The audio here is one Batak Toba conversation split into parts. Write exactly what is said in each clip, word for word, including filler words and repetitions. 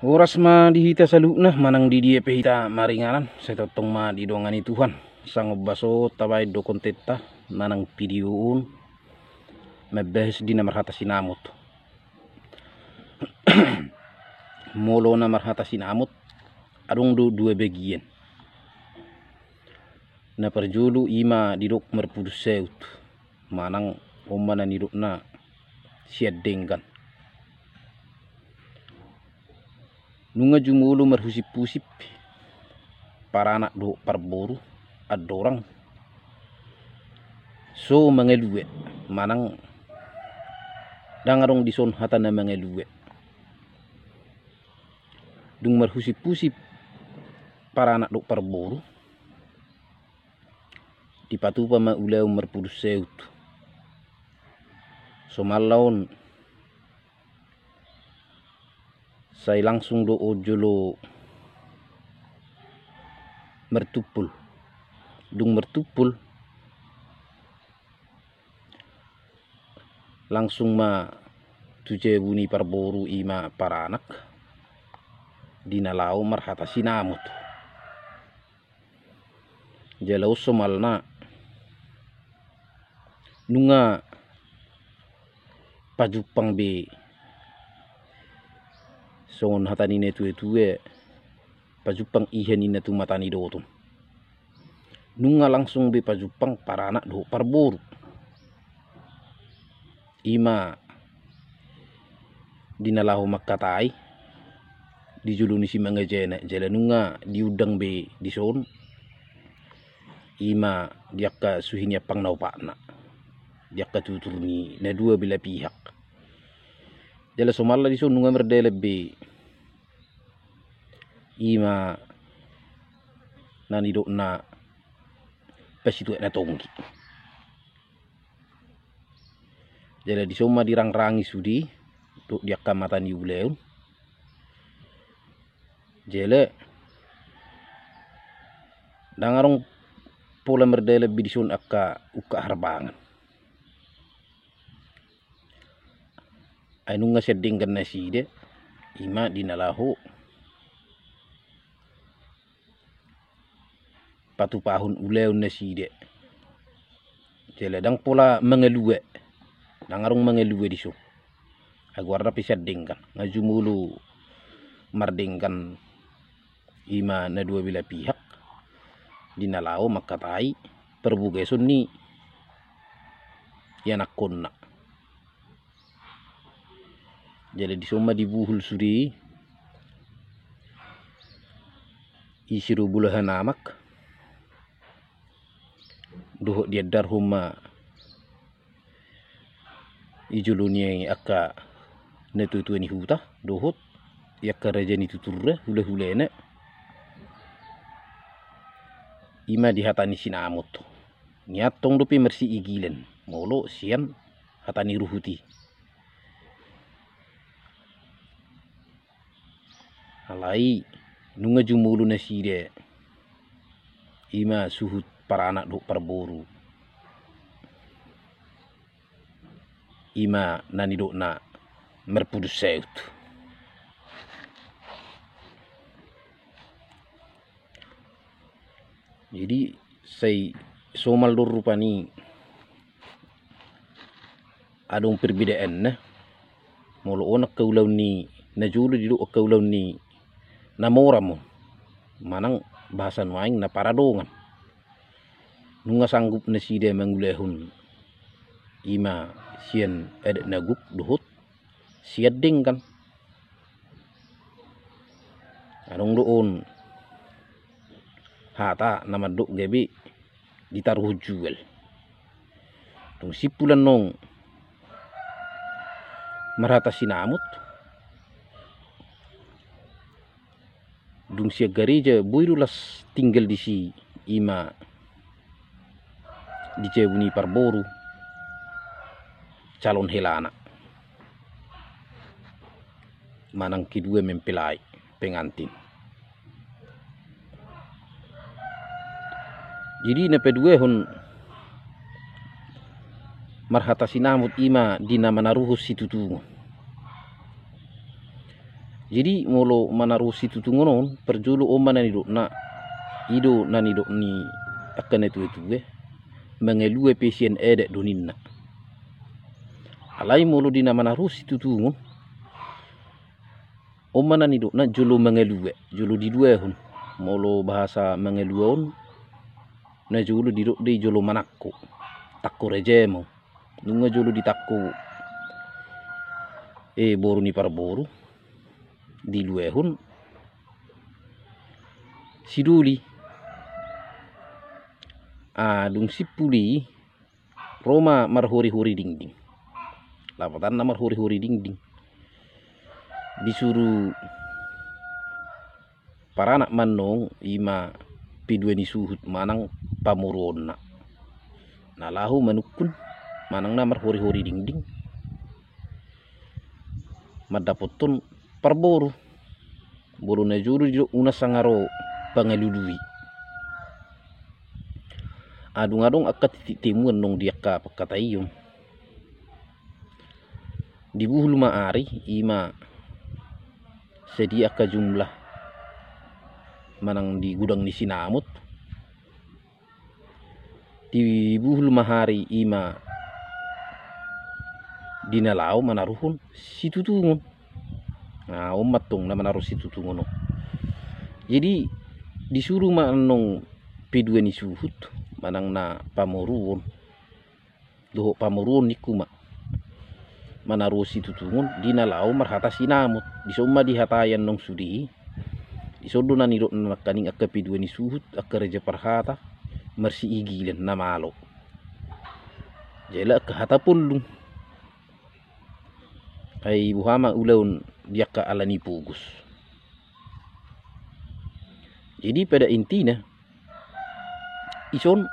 Horas ma di hita saluhutna, manang di dia pe hita maringanan, sai tongtong ma didongani Tuhan. Sangap baso tabaen do kontenta manang video on, mambahas di na marhata sinamot. Molo na marhata sinamot, adong do dua bagian. Na parjolo ima didok marpudun saut, manang on ma na nidokna sian denggan. Nunga jumolo marhusip-husip paranak dohot parboru, andorang so mangalue, manang ndang adong dison hata na mangalue. Dung marhusip-husip paranak dohot parboru, dipatupa ma ulaon marpudun saut. Somalna on sai langsung do on jolo martumpul. Dung martumpul, langsung ma tu jabu ni parboru ima paranak, di na laho marhata sinamot. Jala on somalna nunga pajumpang be, songon hata ni na tua-tua, pajumpang iha ninna tumata ni doton. Nunga langsung be pajumpang paranak dohot parboru. Ima di na laho mangkatai di jolo ni si mangajana, jala nunga diundang be dison, ima di angka suhi ni ampang na opatna, di angka tutur ni na dua belah pihak. Jala somalna dison nunga mardalan be ima na nidokna pasituak na tonggi. Jala dison ma dirangrangi sude dohot di angka mata ni ulaon. Jala ndang adong pola mardalan be dison angka ungkap harbangan. Ai nunga sian denggan nasida, ima di na laho patupahon ulaon nasida. Jala ndang pola mangalue, ndang adong mangalue dison. Ai goarna pe sian denggan, nga jumolo mardenggan ima na dua belah pihak di na laho mangkatai parbagason ni ianakhonna. Jala dison ma dibuhul sude i siro bolahan amak, dohot diandarhon ma i jolo ni angka na tua-tua ni huta dohot i angka raja ni tuturna, hula-hulana. Ima di hata ni sinamot. Nian tong dope marsiigilan molo sian hata ni ruhut i. Alai nunga jumolo nasida ima suhut paranak dohot parboru, ima na nidokna marpudun saut. Jadi sai somal do rupani adong perbedaanna. Molo on angka ulaon ni na jolo didok angka ulaon ni na moram on, manang bahasa nuaeng na paradongan. Nunga sanggup nasida mangulahon ima sian adat na gok dohot sian denggan. Adong do on hata na mandok gabe ditaruhon jual. Dung simpul annon marhata sinamot, dung sian gareja boi do las tinggal disi ima di jabu ni parboru calon helana manang kedua mempelai, pengantin. Jadi na paduahon marhata sinamot ima di na manaruhon situtungon. Jadi molo manaruhon situtungon on, parjolo on ma na nidokna, i do na nidok ni angka na tuatua, mangalua pe sian adat do ninna. Alai molo di na manaruhon situtungon, on ma na nidokna jolo mangalua, jolo diluahon. Molo bahasa mangalua on, na jolo didok do i jolo manangko, tangko raja ma on. Nunga jolo ditangko, eh, boru ni parboru, diluahon, sidoli. Ah, dung simpul i, ro ma marhorihori dingding. Lapatanna marhorihori dingding. Disuru paranak ma annon, i ma pidua ni suhut manang pamoruonna, na laho manungkun manang na marhorihori dingding mandapothon parboru. Molo na jolo didok unang sanga ro pangalului. Dung adong angka titik temu annon di angka pangkataion, dibuhul ma ari, i ma sadia angka jumlah manang di gudang ni sinamot. Dibuhul ma ari, i ma di na laho manaruhon situtungon. Nah, on ma antong na manaruhon situtungon on. Jadi disuru ma annon pidua ni suhut manang na pamoruon dohot pamoruon ningku ma manaruhon situtungon di na laho marhata sinamot. Dison ma dihatai annon sude i. Dison do na nidok nangkaning angka pidua ni suhut, angka raja parhata marsiigilan na malo. Jala angka hata pollung. Ai boha ma ulaon di angka ala ni pogos. Jadi pada intina, ison,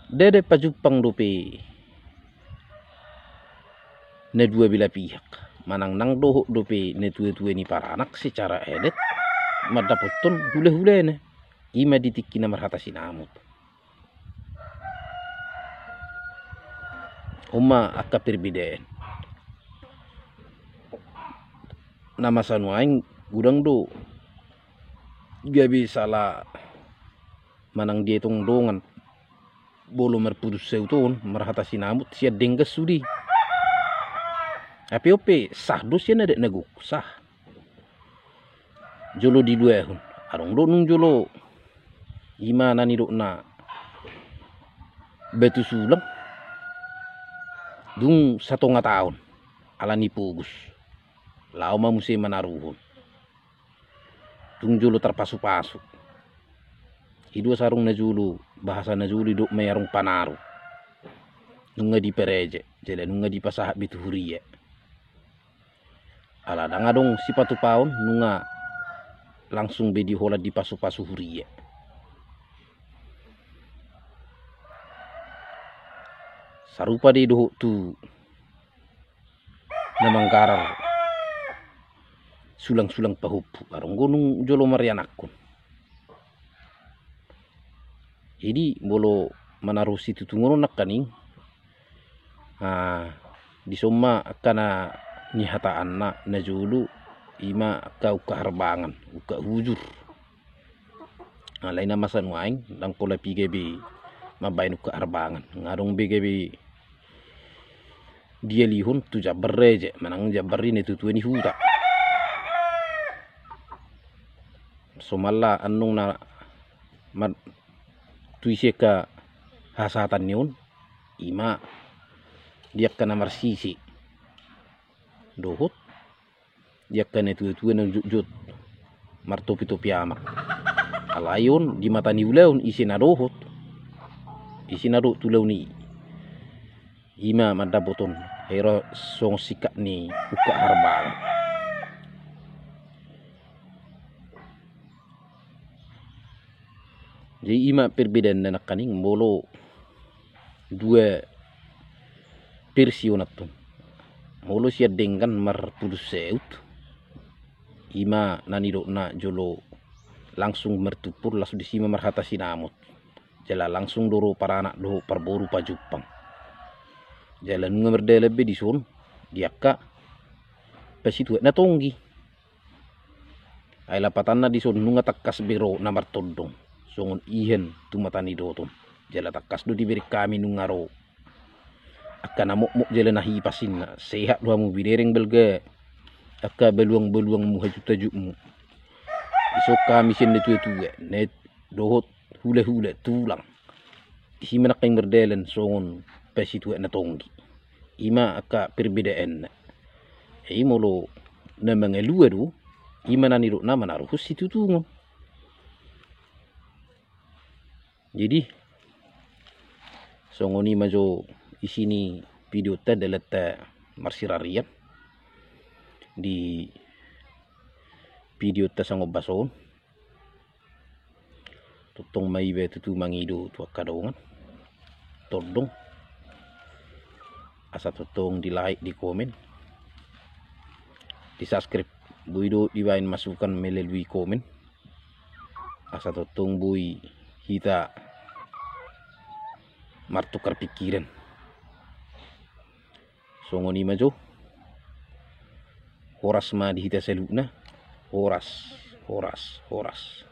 ndada pajumpang dope na dua belah pihak, manang ndang dohot dope na tuatua ni paranak secara adat mandapothon hulahulana, i ma di tingki na marhata sinamot. On ma angka perbedaan. Na masa nuaeng godang do gabe sala manang dietong dongan molo marpudun saut on, marhata sinamot sian denggan sude. Hape on pe sah do sian adat na gok, sah. Jolo diluahon. Adong do nung jolo, i ma na nidokna batu sulang, dung satonga taon ala ni pogos, laho ma muse manaruhon. Dung jolo tarpasupasu. I do sarung na jolo, bahasa na jolo didok ma i arung panaru. Nunga dipareje, jala nunga dipasahat be tu huria. Ala ndang adong sipatupaon, nunga langsung be diholan dipasupasu huria. Sarupa do i dohot tu na manggarar sulang-sulang pahompu, adong do nung jolo marianakhon. Jadi molo manaruhon situtungon on nangkaning, ah, dison ma angka na nihataanna na jolo, i ma angka ungkap harbangan, ungkap hujur. Alai na masa nuaeng ndang pola piga be mambaen ungkap harbangan, nga adong be gabe dialihon tu jambar raja manang jambar ni na tuatua ni huta. Somalna annon na ma-, tu ise angka hasahatan ni on, i ma di angka na marsise dohot di angka na tuatua na jotjot martopitopi amak. Alai on di mata ni ulaon, ise na dohot, ise na dohot tu ulaon i, i ma mandapothon hera songon singkat ni ungkap harbangan. Jadi i ma perbedaanna nangkaning molo dua versi on antong. Molo sian denggan marpudun saut, i ma na nidokna jolo langsung martumpur, langsung disi ma marhata sinamot. Jala langsung do ro paranak dohot parboru pajumpang. Jala nunga mardalan be dison di angka pasituak na tonggi. Ai lapatanna dison nunga tangkas be ro na martondong songon ihan tu mata ni dotom. Jala tangkas do dibereng hami nunga ro angka na mokmok jala na hipas inna. Sehat do hamu, binereng balga angka baluang-baluangmu, hajut-hajutmu. Dison hami sian natuatua, na dohot hulahula, tulang. Disi ma nangkin mardalan songon pasituak na tonggi. Ima angka perbedaanna. I molo na mangalua do, ima na nidok na manaruhon situtungon. Jadi songon i ma jo isi ni videota, dalanta marsirarian di videota songon bason. Tongtong ma iba tutu mangido tu angka dongan tondong. Asa tongtong di like, di komen, di subscribe. Boi do dibaen masukan melalui komen. Asa tongtong boi hita martukar pikiran. Songon i ma jo. Horas ma di hita saluhutna. Horas, horas, horas.